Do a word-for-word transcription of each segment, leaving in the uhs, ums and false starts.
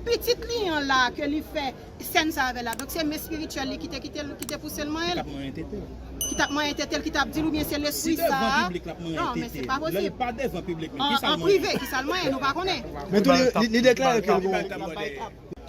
Pitit li an la ke li fè sèn sa avè l la. Donk se men espirityèl li ki te kite l, ki te pouse l manyen l. Ki t ap manyen tete l. Ki t ap manyen tete l, ki t ap di l oubyen se lespri sa a. Non, men se pa posib. An, an prive, ki sa l manyen, nou pa konnen. Men tou li, li, li deklare ke l gon.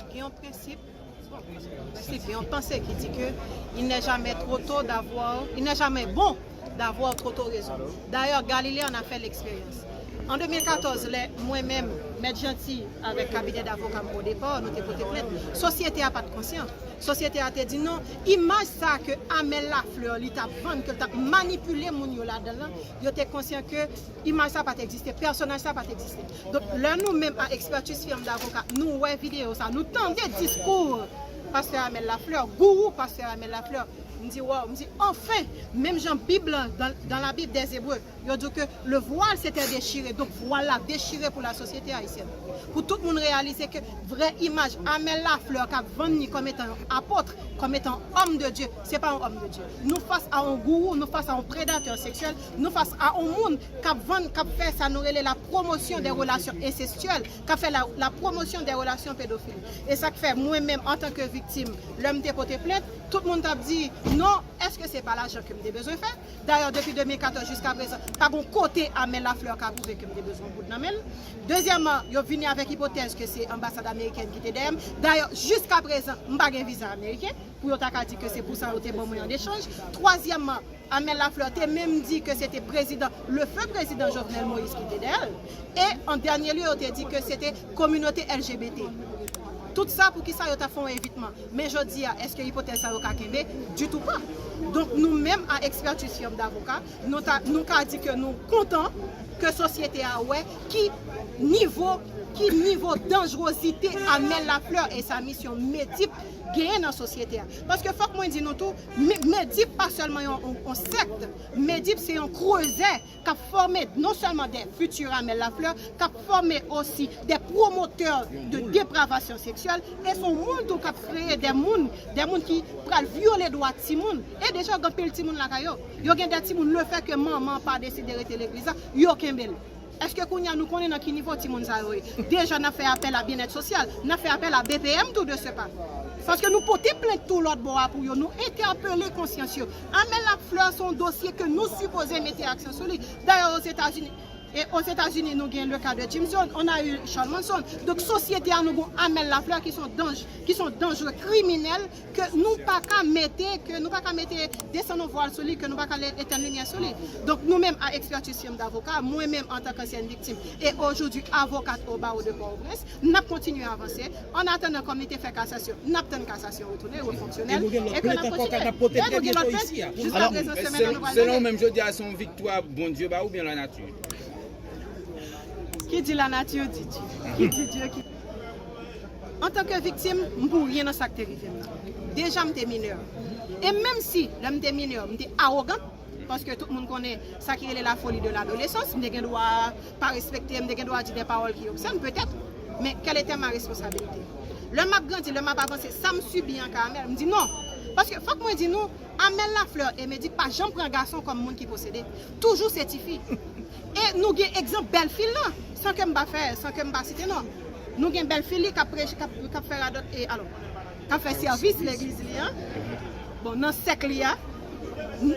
Gen yon prensip, bon, prensip, gen yon panse ki di ke il n'est jamais trop tôt d'avoir, il n'est jamais bon d'avoir trop tôt raison. D'ailleurs, Galilée en a fait l'expérience. An de mil katòz, lè mwen menm, Mèt Jeanty, avèk kabinè davoka m o depa, nou te pote plent, sosyete a pa t konsyan. Sosyete a te di non, imaj sa ke Amel Lafleur li t ap vann, ke l t ap manipile moun yo ladan l lan, yo te konsyan ke imaj sa pa t egziste, pèsonaj sa pa t egziste. Donk, lè nou menm a Expertise Firme d'Avocats, nou wè videyo sa, nou tande diskou pastè Amel Lafleur, gourou pastè Amel Lafleur, m di, waw, m di, anfen, menm jan Bib lan, dans, dans la Bible des Hébreux, yo di w ke le voile s'était déchiré. Donk, vwal la dechire pou la sosyete ayisyèn. Pou tout moun reyalize ke vrè imaj Amel Lafleur k ap vann li kòm etan yon apot, kòm etan yon homme de Dieu, se pa yon homme de Dieu. Nou fas a yon gourou, nou fas a yon predatè seksyèl, nou fas a yon moun k ap vann, k ap fè sa nou rele la promotion des relations incestuelles, k ap fè la, la promotion des relations pédophiles. E sa k fè mwen menm, antanke viktim, lè m te pote plent, tout moun t ap di, non, èske se pa lajan ke m te bezwen fè? Dayè, depi de mil katòz jiska prezan, pa gon kote Amel Lafleur ka pwouve ke m te bezwen yon goud nan men l. Dezyèmman, yo vini avèk ipotèz ke se anbasad amerikèn ki te dèyè m. Dayè, jiska prezan, m pa gen viza ameriken pou yo ta ka di ke se pou sa yo te ban mwen an echanj. Twazyèmman, Amel Lafleur te menm di ke se te prezidan, le feu prezidan Jovenel Moïse ki te dèyè l. E, an dènye lye, yo te di ke se te kominote L G B T. Tout sa, poukisa yo t ap fè yon evitman? Men jodi a, èske ipotèz sa yo ka kenbe? Ditou pa. Donk, nou menm, a Expertise Firme d'Avocats, nou ta, nou ka di ke nou kontan ke sosyete a wè ki nivo, ki nivo danjrozite Amel Lafleur e sa misyon MEDIP genyen nan sosyete a. Paske fòk mwen di nou tou, Me-, MEDIP pa sèlman yon, yon, yon sèkt. MEDIP se yon krezè k ap fòme non sèlman de fiti Amel Lafleur, k ap fòme osi de pwomotè de depravasyon seksyèl, e se yon moun tou k ap kreye de moun, de moun ki pral vyole dwa timoun. E deja, gen anpil timoun lakay yo. Yo gen de timoun, lefètke manman an pa deside rete legliz la, yo kenbe l. Èske kounye a nou konnen nan ki nivo timoun sa yo ye? Deja, n ap fè apèl a byennèt sosyal, n ap fè apèl a B P M tou de ce pas. Paske nou pote plent tou lòt bò a pou yo, nou entèpele konsyans yo. Amel Lafleur se yon dosye ke nou sipoze mete aksyon sou li. Dayè, Ozetazini, e Ozetazini, nou gen le ka de Jim Jones, on a eu Charles Manson. Donk, sosyete a, nou gen Amel Lafleur ki se yon danj, ki se yon danjre kriminèl ke nou pa ka mete, ke nou pa ka mete desann yon vwal sou li, ke nou pa ka le-, etenn limyè sou li. Donk, nou menm, a Expertise Firme d'Avocats, mwen menm, antanke ansyèn viktim, e aujourd'hui avocate au barreau de Port-au-Prince, n ap kontinye avanse. An atandan, kòm li te fè kasasyon, n ap tann kasasyon retounen, refonksyonèl, e ke n ap kontinye. E nou gen lòt plent, jiska prezan, semèn nan nou pral mennen. Selon ou menm, jodi a, se yon viktwa Bondye ba ou oubyen lanati? Qui dit la nature dit Dieu. Qui dit Dieu, qui... Antanke viktim, m pou ryen nan sa k te rive m nan. Deja, m te minè. E menm si, lè m te minè, m te awogan, paske tout moun konnen sa ki rele la folie de l'adolescence, m te gen dwa pa respekte, m te gen dwa di de pawòl ki obscènes, peut-être, mais quelle était ma responsabilité? Lè m ap grandi, lè m ap avanse, sa m sibi an ka Amel, m di non. Paske fòk mwen di nou, Amel Lafleur e MEDIP pa janm pran gason kòm moun ki posede. Toujou se tifi. E nou gen egzanp bèlfi l lan, san ke m pa fè, san ke m pa site non. Nou gen bèlfi li k ap preche, k ap, k ap fè radòt, e alò, k ap fè sèvis legliz li an. Bon, nan sèk li a,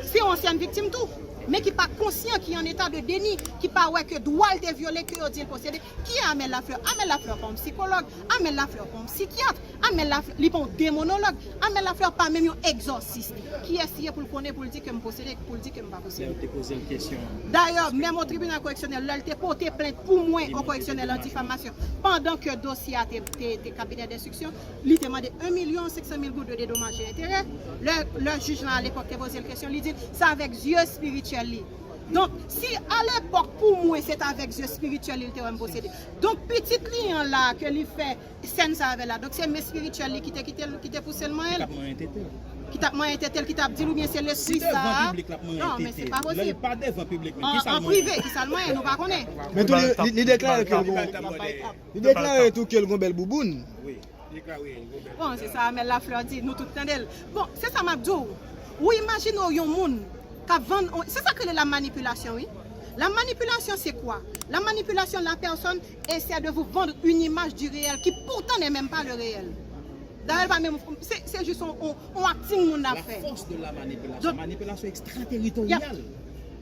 se yon ansyèn viktim tou. Men ki pa konsyan, ki an eta de deni, ki pa wè ke dwa l te vyole, ke yo di l posede. Ki Amel Lafleur? Amel Lafleur pa yon sikològ, Amel Lafleur pa yon sikyat, Amel Lafleur, li pa yon demonològ, Amel Lafleur pa menm yon egzòsis. Kiyès li ye pou l konnen, pou l di ke m posede, pou l di ke m pa posede? Dayè, menm o tribinal koreksyonèl, lè l te pote plent pou mwen o koreksyonèl an difamasyon, pandan ke dosye a te, te, te kabinè denstriksyon, li te mande un million cinq cent mille goud de dedomaj e enterè. Lè, lè jij lan alepòk te poze l kesyon, li di l se avèk zye espirityèl li. Donk, si alepòk pou mwen se t avèk zye espirityèl li, li te wè m posede. Donk, pitit li an la ke li fè sèn sa avè l la. Donk, se men espirityèl li ki te kite l, ki te pouse l manyen l. Ki t ap manyen tete l. Ki t ap manyen tete l, ki t ap di l oubyen se lespri sa a. Non, men se pa posib. An, an prive, ki sa l manyen, nou pa konnen. Men tou li, li, li deklare ke l gon, li deklare tou ke l gon bèl bouboun. Bon, se sa Amel Lafleur di, nou tout tande l. Bon, se sa m ap di w. Ou imajine w yon moun k ap vann, se sa k rele la manipilasyon, wi. La manipulation, c'est quoi? La manipulation, la personne essaie de vous vendre une image du réel qui pourtant n'est même pas le réel. D'ailleurs, pa menm, se, se jis yon, yon, yon akting moun ap fè. La force de la manipulation. Donk, manipulation extraterritoriale.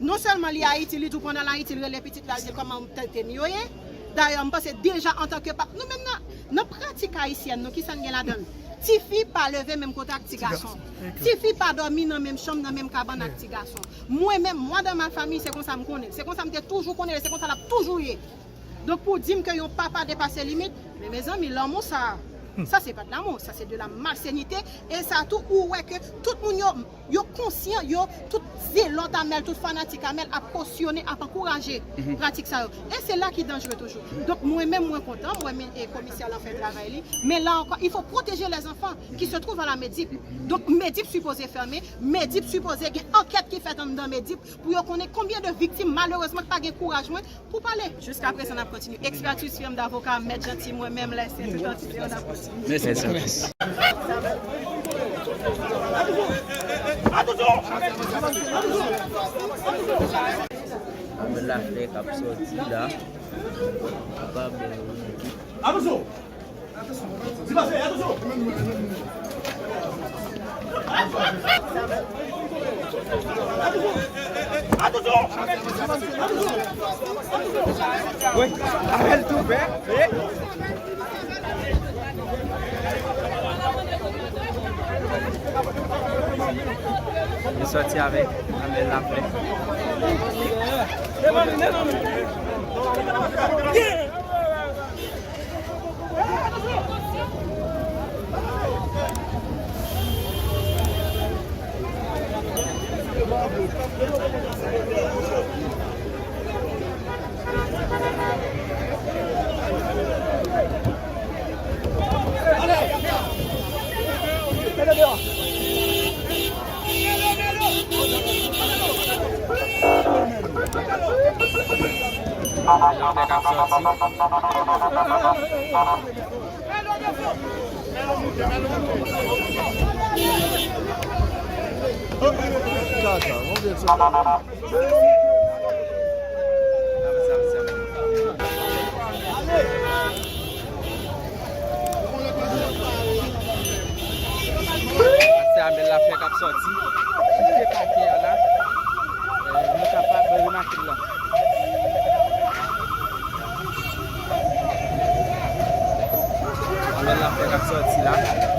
Non sèlman li Ayiti, li di w pandan l Ayiti, li rele pitit la, li di l kòman tèl tèm yo ye. Dayè, m panse deja antanke pa, nou menm nan, nan pratik ayisyèn, nou, kisa n gen ladan l? Tifi pa leve menm kote ak ti gason. Tifi pa dòmi nan menm chanm, nan menm kabann ak ti gason. Mwen menm, moi dans ma famille, se konsa m konnen l. Se konsa m te toujou konnen l, se konsa l ap toujou ye. Donk, pou di m ke yon papa depase limit, men mezanmi, lanmou sa, sa se pa de lanmou, sa se de la malsenite. E sa tou, ou wè ke tout moun yo, yo konsyan, yo, tout zelòt Amel, tout fanatik Amel ap kosyone, ap ankouraje pratik sa yo. E se la ki danjere toujou. Donk, mwen menm, mwen kontan, mwen, men, e, komisè lan fè travay li. Men la ankò, il faut protéger les enfants qui se trouvent à la Medip. Donk, Medip sipoze fèmen, Medip sipoze gen ankèt ki fèt anndan Medip pou yo konnen konbyen de viktim, malerezman, ki pa gen kouraj mwen, pou pale. Jiska prezan, n ap kontinye. Ekspertiz firm davoka Mèt Janti, mwen menm, la, se tout antite yo, n ap kontinye. Mèsi, mèsi. Anben, lafè k ap sòti la. Pa bèl. Wi, avè l tou fè. Li sòti avèk Amel Laflè. Se Amel Laflè k ap sòti. Kite pakè a la. Eh, nou kapab remake l la. Amel Laflè k ap sòti la.